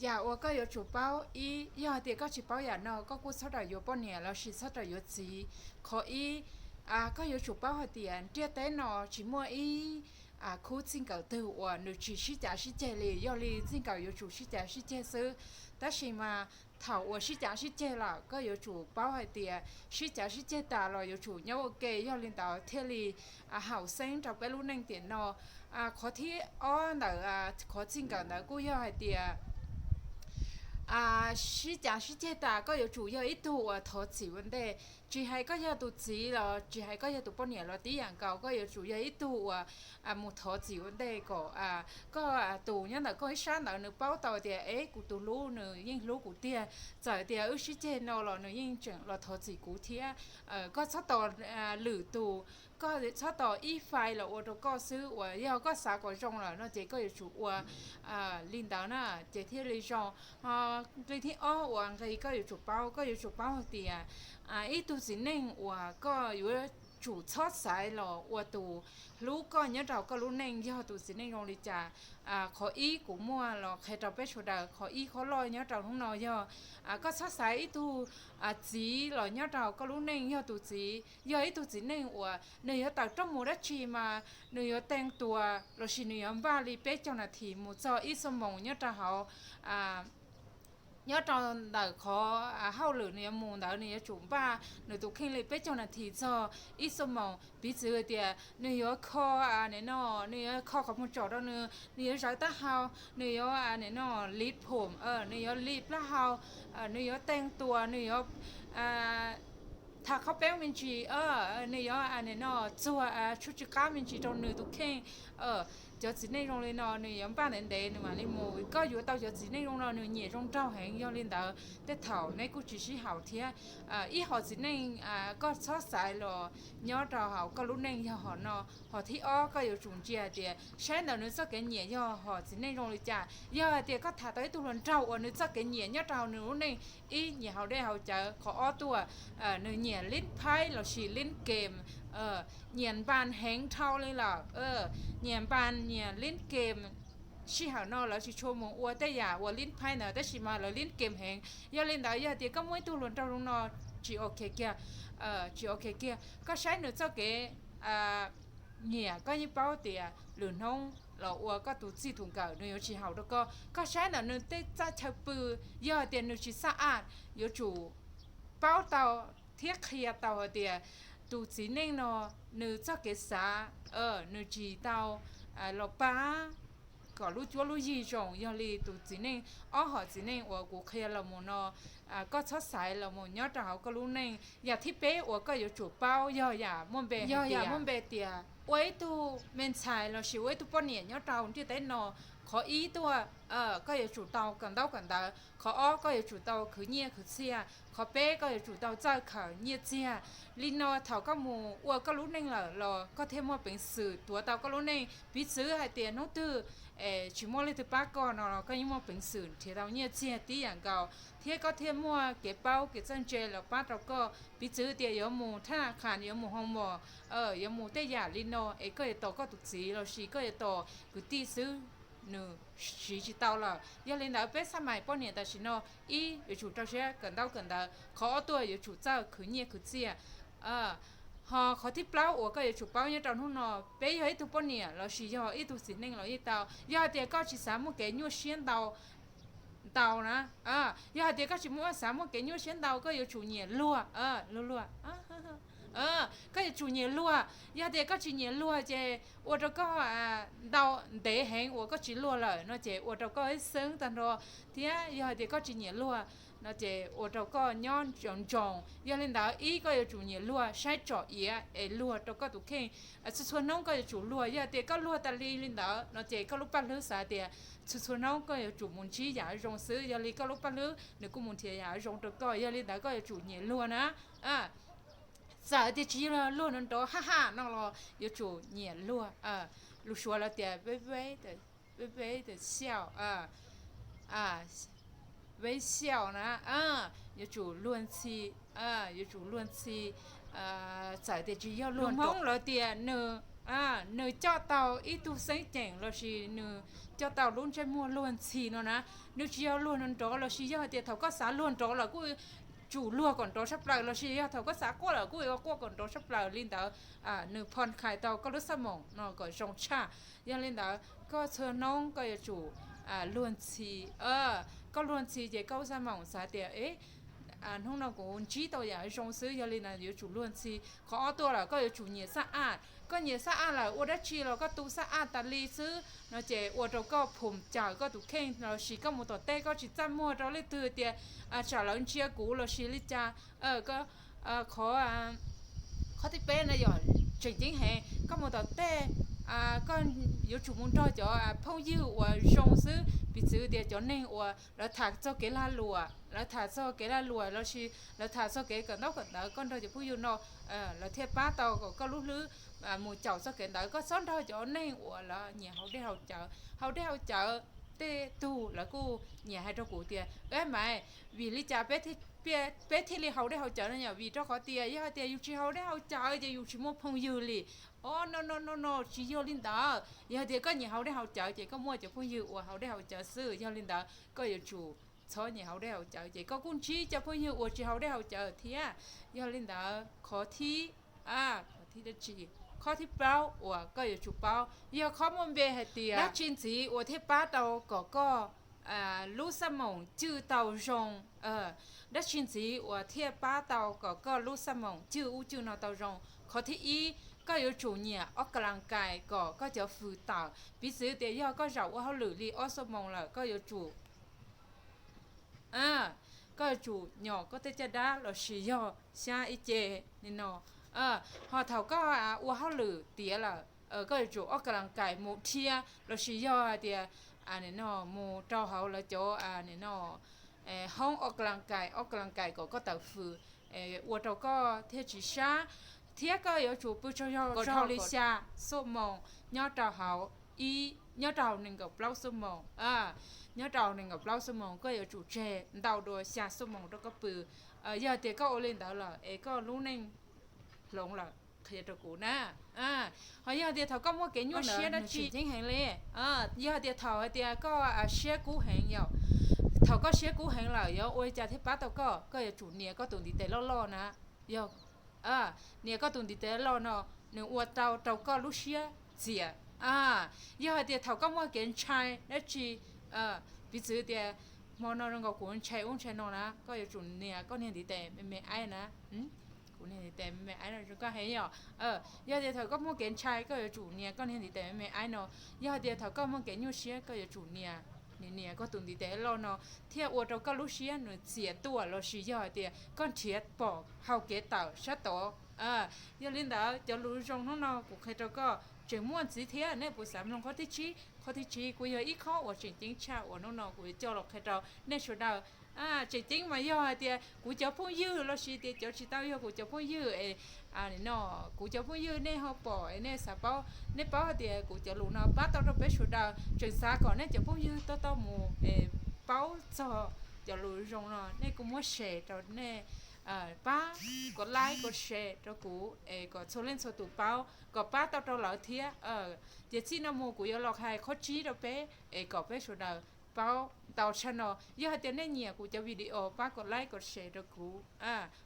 Yam uas koj yuav tsum paub, ib, yog hais tias koj tsis paub yam no koj kuj txhob rawm yuav poj niam lossis txhob rawm yuav txiv. Qhov ib, koj yuav tsum paub hais tias ntiaj teb no tsis muaj ib khub txij nkawm twg uas nws tsis sib cav sib ceg li. Yog li txij nkawm yuav tsum sib cav sib ceg xwb. Tab sis mas thaum uas sib cav sib ceg lawm koj yuav tsum paub hais tias sib cav sib ceg tas los yuav tsum nyob ua ke, yog li ntawd thiaj li haum xeeb rau peb lub neej tiam no. Qhov thib ob ntawm qhov txij nkawm ntawd kuj yog hais tias sib cav sib ceg tas koj yuav tsum yog ib tug uas thov txim ua ntej. Tsis hais koj yog tus txiv los tsis hais koj yog tus poj niam los tib yam nkaus, koj yuav tsum yog ib tug uas mus thov txim ua ntej kom koj tus nyob ntawm koj ib sab ntawd nws paub tau tias es kuv tus hlub nws yeej hlub kuv tiag, txawm tias wb sib ceg no los nws yeej tseem los thov txim kuv thiab. Koj txhob tos lwm tus, koj txhob tos ib fai los ua rau koj xwb, uas yog koj xav kom zoo lawm no ces koj yuav tsum ua li ntawd na, ces thiaj li zoo. Nqi thib ob uas nqi koj yuav tsum paub, koj yuav tsum paub hais tias ib tug txiv neej uas koj yuav tsum txhob xaiv los ua tus hlub koj nyob rau koj lub neej yog tus txiv neej zoo li cas. Qhov ib kuv muaj los qhia rau peb sawv daws, qhov ib qhov loj nyob rau hnub no yog koj txhob xaiv ib tug txiv los nyob rau koj lub neej yog tus txiv, yog ib tug txiv neej uas nws yuav tawm rooj mus dab tsi mas nws yuav teej tuas lossis nws yuav npaj li peb caug nas this mus txog ib xuab moos nyob rau hauv nyob rau ntawm qhov hauj lwm nws yuav mus ntawd nws yuav tsum npaj nws tus kheej li peb caug nas this txog ib xuab moos. Piv txwv tias nws yuav kho nim no, nws yuav kho qhov muag tsom rau nws, nws yuav zawv taub hau, nws yuav nim no li phom, nws yuav li plaub hau, nws yuav teej tuas, nws yuav tha qhob peeb me ntsis, nws yuav nim no txuag tshuaj tsw qab me ntsis rau nws tus kheej. Cov txiv neej zoo li no nws yuav npaj ntev ntev nws mam li mus. Koj yuav tau cov txiv neej zoo no nws nyiam zoo nraug heev, yog li ntawd tej thaum neb kuj tsis sib haum thiab. Ib hom txiv neej koj txhob xaiv los nyob rau hauv koj lub neej yog hom no. Hom thib ob koj yuav tsum ntsia hais tias saib ntawm nws txoj kev nyiam yog hom txiv neej zoo li cas. Yog hais tias koj tham tau ib tug hluas nraug uas nws txoj kev nyiam nyob rau hauv nws lub neej, ib, nyiam haus dej haus cawv, qhov ob tuaj nws nyiam lib phaib lossis lib kem, nyiam npas heev dhau li lawm, nyiam npas nyiam lib kem. Sij hawm no lawv tsis tshua mus ua tej yam uas lib phaib ntawd tab sis mas lawv lib kem heev. Yog li ntawd yog tias koj muaj ib tug hluas nraug zoo no tsis ok kiag, tsis ok kiag. Koj saib nws txoj kev nyiam, koj yeej paub tias lwm hnub los ua koj tus txij tus nkawm nws yuav tsis haum rau koj. Koj saib ntawm nws tej txaj chaw pw, yog tias nws tsis xaj aj, yuav tsum paub tau thiab qhia tau hais tias tus txiv neej no nws txoj kev xav, nws tsis tau los pab kom lub cuab lub yig zoo. Yog li tus txiv neej, ob hom txiv neej uas kuv qhia los mus no, koj txhob xaiv los mus nyob rau hauv koj lub neej. Yam thib peb uas koj yuav tsum paub yog yam muaj npe, yog yam muaj npe tias ua ib tug me ntxhais lossis ua ib tug poj niam nyob rau ntiaj teb no, qhov ib tuaj koj yuav tsum tau kawm ntaub kawm ntawv, qhov ob koj yuav tsum tau khwv nyiaj khwv txiaj, qhov peb koj yuav tsum tau txawj khaws nyiaj txiag. Li no thaum koj mus ua koj lub neej lawm los koj thiaj muaj peev xwm tuav tau koj lub neej. Piv txwv hais tias hnub twg es tsis muaj leej twg pab koj no los koj yeej muaj peev xwm nrhiav tau nyiaj txiag tib yam nkaus, thiab koj thiaj muaj kev paub kev txawj ntse los pab rau koj. Piv txwv tias yuav mus thaj nas khas, yuav mus hoo mos, yuav mus tej yam li no es koj yuav tos koj tus txiv lossis koj yuav tos kwv tij xwb, nws siv tsis tau lawm. Yog li ntawd peb xaj mais poj niam tam sim no, ib, yuav tsum rau siab kawm ntaub kawm ntawv, qhov ob tuaj yuav tsum txawj khwv nyiaj khwv txiaj. Ho qhov thib plaub uas koj yuav tsum paub nyob rau hnub no, peb yog ib tug poj niam lossis yog ib tug txiv neej los yeej tau, yog hais tias koj tsis xav muaj kev nyuaj siab ntau ntau na, yog hais tias koj tsis muaj xav muaj kev nyuaj siab ntau, koj yuav tsum nyiam luag, luag luag. Koj yuav tsum nyiam luag. Yog tias koj tsis nyiam luag ces ua rau koj ntau, ntev heev uas koj tsis luag lawm no ces ua rau koj ib xeeb tag nrho, thiab yog hais tias koj tsis nyiam luag no ces ua rau koj nyob ntsoov ntsoov. Yog li ntawd ib, koj yuav tsum nyiam luag, saib tsom iav es luag rau koj tus kheej. Txhua txhua hnub koj yuav tsum luag. Yog tias koj luag tas li li ntawd no ces koj lub paj hlwb xav tias txhua txhua hnub koj yuav tsum mus ntsib yam zoo xwb, yog li koj lub paj hlwb nws kuj mus nrhiav yam zoo rau koj. Yog li ntawd koj yuav tsum nyiam luag na. Txawm tias tsis yog luag nrov nrov haj haj no los yuav tsum nyiam luag. Lus Suav lawv tias veb veb, veb veb, veb xiaum na, yuav tsum luag ntxhi, yuav tsum luag ntxhi. Txawm tias tsis yog luag, Hmoob lawv tias nws nws coj tau ib tug xeeb ceem lossis nws coj tau lub ntsej muag luag ntxhi no na. Nws tsis yog luag nrov nrov lossis yog hais tias thaum koj xav luag nrov los kuj tsum luag kom nrov tshaj plaws lossis yog thaum koj xav quaj los kuj yuav quaj kom nrov tshaj plaws li ntawd. Nws phoj khais tau koj lub xab moom no kom zoo tshaj. Yog li ntawd koj txhua hnub koj yuav tsum luag ntxhi. Koj luag ntxhi ces koj lub xab moom xav tias, hnub no kuv ntsib tau yam zoo xwb, yog li ntawd yuav tsum luag ntxhi. Qhov ob tuaj los koj yuav tsum nyiam xab aj. Koj nyiam xab aj lawm ua dab tsi los koj tu xab aj tas li xwb no ces ua rau koj phum cawm koj tus kheej lossis koj mus tom tej koj tsis txaj muag rau leej twg tias tsam lawv ntsia kuv lossis li cas. Qhov, qhov thib peb na yog tseem ceeb heev, koj mus tom tej koj yuav tsum mus nrog cov phooj ywg uas zoo xwb. Piv txwv tias cov neeg uas lawv tham txog kev lag luam, lawv tham txog kev lag luam lossis lawv tham txog kev kawm ntaub kawm ntawv, koj nrog cov phooj ywg no lawv thiaj pab tau kom koj lub hlwb mus caum txoj kev ntawd. Koj txhob nrog cov neeg uas lawv nyiam haus dej haus cawv. Haus dej haus cawv tej tug lawv kuj nyiam hais rau kuv tias, Maiv, vim li cas peb thiaj li haus dej haus cawv no? Yog vim rau qhov tias yog hais tias yus tsis haus dej haus cawv ces yus tsis muaj phooj ywg li. O, no no no no, tsis yog li ntawd. Yog tias koj nyiam haus dej haus cawv ces koj muaj cov phooj ywg uas haus dej haus cawv xwb. Yog li ntawd koj yuav tsum txhob nyiam haus dej haus cawv ces koj kuj ntsib cov phooj ywg uas tsis haus dej haus cawv thiab. Yog li ntawd qhov thib, qhov thib, qhov thib plaub uas koj yuav tsum paub yog qhov muaj npe hais tias dab tsi ntxiv uas thiaj pab tau kom koj lub xab moom cwj tau zoo. Dab tsi ntxiv uas thiaj pab tau kom koj lub xab moom cwj ub cwj no tau zoo? Qhov thib ib, koj yuav tsum nyiam ob kas las kais kom koj cov fws tawm. Piv txwv tias yog koj zaum ua hauj lwm li ob xuab moos lawm koj yuav tsum koj yuav tsum nyom koj tej caj dab lossis yog xyab ib ce li no. Ho thaum koj ua hauj lwm tiav lawm, koj yuav tsum ob kas las kais mus dhia lossis yog hais tias mus rau hauv lawv cov hoob ob kas las kais, ob kas las kais kom koj tawm fws, ua rau koj thiaj tsis sab. Thiab koj yuav tsum pw tsaug zog kom dhau li xya xuab moos nyob rau hauv, nyob rau hauv nees nkaum plaub xuab moos, nyob rau hauv nees nkaum plaub xuab moos, koj yuav tsum tseg ntau dua xya xuab moos rau koj pw. Yog tias koj ua li ntawd lawm es koj lub neej hloov lawm, qhia rau kuv na. Ho yog tias thaum koj muaj kev nyuaj siab dab tsi, ceeb heev li, yog tias thaum hais tias koj siab kub heev yom, thaum koj siab kub heev lawm yuav ua li cas thiaj pab tau koj? Koj yuav tsum nias koj tus ntiv tes loj loj na. Yog nias koj tus ntiv tes loj no, nws ua tau rau koj lub siab txias. Yog hais tias thaum koj muaj kev ntshai dab tsi, piv txwv tias hmo no zoo nkaus kuv ntshai ub ntshai no na, koj yuav tsum nias koj niag ntiv tes me me aib na. Kuv niag ntiv tes me me aib no zoo koj heev yom. Yog tias thaum koj muaj kev ntshai koj yuav tsum nias koj niag ntiv tes me me aib no. Yog hais tias thaum koj muaj kev nyuaj siab koj yuav tsum nias, nias nias koj tus ntiv tes loj no thiaj ua rau koj lub siab nws txias tuaj lossis yog hais tias koj nrhiav pom hau kev tawm sab tod. Yog li ntawd cov lus zoo hnub no kuv qhia rau koj tseem muaj ntxiv thiab, nej puas xav mloog qhov thib tsib? Qhov thib tsib kuj yog ib qhov uas tseem ceeb tshaj uas hnub no kuv yuav coj los qhia rau nej sawv daws. Tseem ceeb mas yog hais tias kuv cov phooj ywg lossis tias cov tsis tau yog kuv cov phooj ywg es no, kuv cov phooj ywg nej ho pom es nej xav paub, nej paub hais tias kuv cov lus no pab tau rau peb sawv daws, tseem xav kom nej cov phooj ywg tob tob mus paub txog cov lus zoo no, nej kuj muab share rau nej, pab kom like kom share rau kuv es kom txhua leej txhua tus paub kom pab tau rau lawv thiab. Ces txij no mus kuv yuav los hais qhov tsib rau peb es kom peb sawv daws paub ntau tshaj no. Yog hais tias nej nyiam kuv cov video pab kom like kom share rau kuv.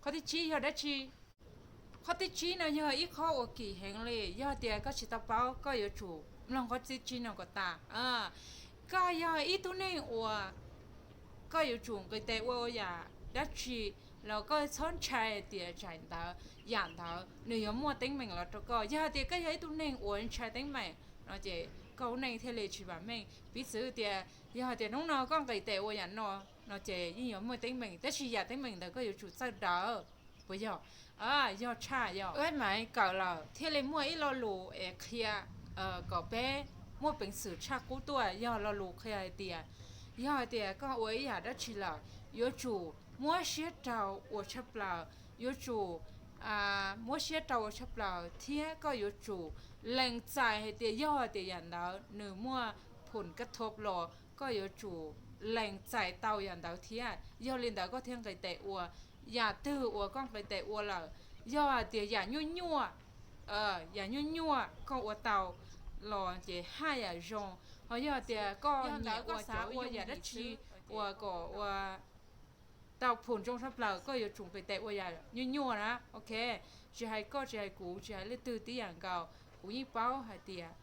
Qhov thib tsib yog dab tsi? Qhov thib tsib no yog ib qhov uas kim heev li, yog tias koj tsis tau paub koj yuav tsum mloog qhov thib tsib no kom tas. Koj yog ib tug neeg uas koj yuav tsum nqis tes ua yam dab tsi los koj txhob ntshai tias tsam ntawd yam ntawd nws yuav muaj teeb meem los rau koj. Yog hais tias koj yog ib tug neeg uas ntshai teeb meem no ces koj lub neej thiaj li tsis vam meej. Piv txwv tias yog hais tias hnub no koj nqis tes ua yam no, no ces yeej yuav muaj teeb meem, tab sis yam teeb meem ntawd koj yuav tsum txawj daws, puas yog? Yog tshaj yog ua maiv kawm lawm thiaj li muaj ib lo lus es qhia kom peb muaj peev xwm tshaj qub tuaj, yog lo lus qhia hais tias yog hais tias koj ua ib yam dab tsi lawm yuav tsum muab siab rau ua tshaj plaws, yuav tsum muab siab rau ua tshaj plaws thiab koj yuav tsum lees txais hais tias yog hais tias yam ntawd nws muaj phum kaj thuv los koj yuav tsum lees txais tau yam ntawd thiab, yog li ntawd koj thiaj nqis tes ua. Yam twg uas koj nqis tes ua lawm, yog hais tias yam nyuaj nyuaj yam nyuaj nyuaj koj ua tau los ces haj yam zoo. Ho yog tias koj nyiam ua cov ua yam dab tsi uas kom ua tau phoom zoo tshaj plaws, koj yuav tsum nqis tes ua yam nyuaj nyuaj na, ok. Tsis hais koj, tsis hais kuv, tsis hais leej twg tib yam nkaus, kuv yeej paub hais tias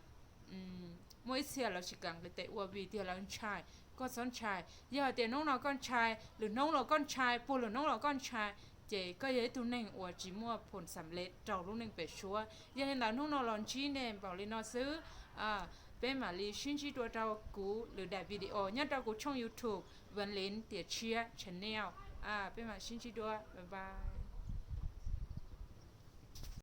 muaj ib txhia lawv tsis kam nqis tes ua vim tias lawv ntshai. Koj txhob ntshai. Yog hais tias hnub no koj ntshai, lwm hnub los koj ntshai, puag lwm hnub los koj ntshai, ces koj yog ib tug neeg uas tsis muaj phoom xam lej rau lub neej pem suab. Yog li ntawd hnub no los ntsib nej npaum li no xwb. Peb mam li sib ntsib dua rau kuv lwm daim video nyob rau kuv tshooj YouTube Vaj Lis Tiam Tshiab Channel. Peb mam sib ntsib dua, bye bye.